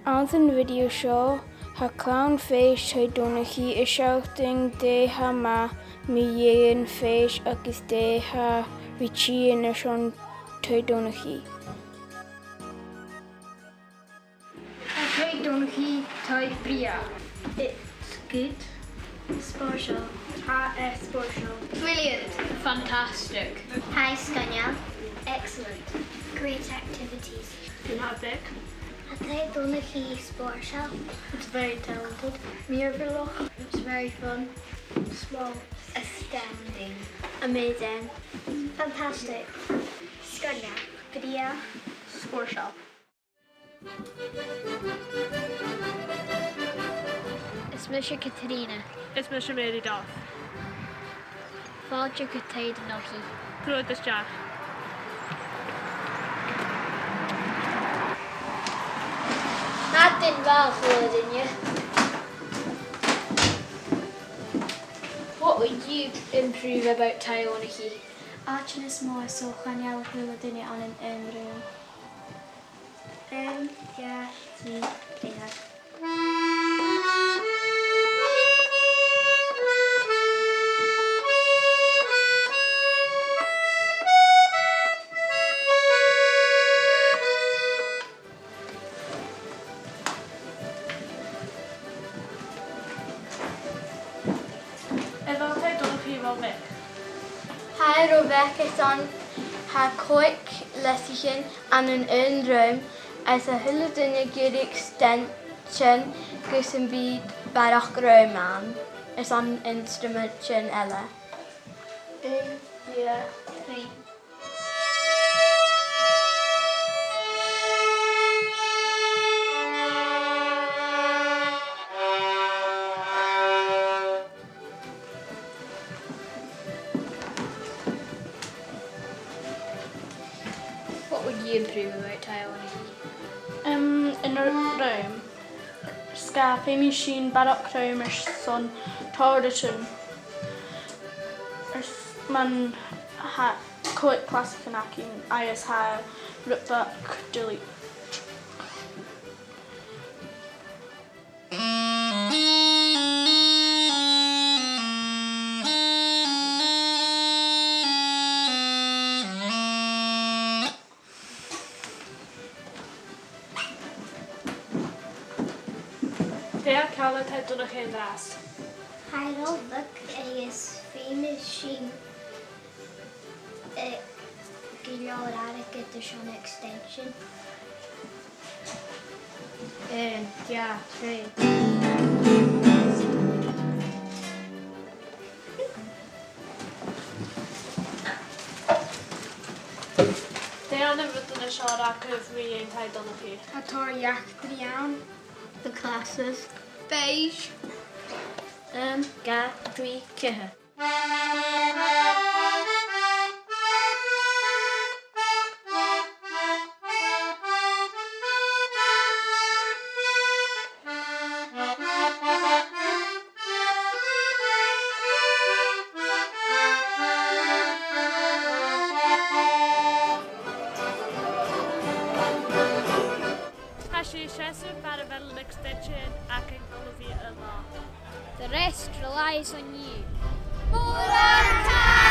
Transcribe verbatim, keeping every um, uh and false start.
Anns a' video seo, tha clann-fèis Tadhg Dhonnchaidh a' sealltainn dè tha math mu dheidhinn fèis agus dè tha ri tighinn airson Tadhg Dhonnchaidh. Tha Tadhg Dhonnchaidh, tha e brèagha. It's good. Spòrsail. Tha e spòrsail. Brilliant. Fantastic. Tha e sgoinneil. Excellent. Great activities. Tha e beag. Tha Tadhg Dhonnchaidh spòrsail. It's very talented. Mìorbhaileach. It's very fun. Small. Astounding. Amazing. Fantastic. Sgoinneil. Brèagha. Spòrsail. Is mise Catrìona. Is mise Mary Dodd. Fàilte gu Tadhg Dhonnchaidh. Trobhad a-steach. Madainn mhath, a h-uile duine. What would you improve about Tadhg Dhonnchaidh? Àitean nas motha, so chan eil a h-uile duine ann an aon rùm. Aon, dhà, trì, ceithir. A bheil Tadhg Dhonnchaidh ro bheag? Tha e ro bheag, 's ann tha còig leasaichean ann an aon rùm, is a h-uile duine ag iarraidh extension gus am bi barrachd rùm ann, is ann instrumentan eile. Aon, dhà, trì. What would you improve about Tadhg Dhonnchaidh? Um, an r-, rùm. 'S gum feumadh sinn barrachd rùm airson tòrr rudan. Airson mar a tha còig clasaichean againn agus tha rud beag duilich. Dè tha càil air Tadhg Dhonnchaidh an-dràsta? Tha e ro bheag agus feumaidh sinn, eh, gu leòr airgid airson extension. Aon, dhà, trì. Dè na rudan as fheàrr agaibh mu dheidhinn Tadhg Dhonnchaidh? Tha tòrr eachdraidh ann. The classes. Beige. Aon, dhà, trì, ceithir. Tha sibh a' seasamh far a bheil an extension againn a' dol a bhith air leth. The rest relies on you. Mòran taing!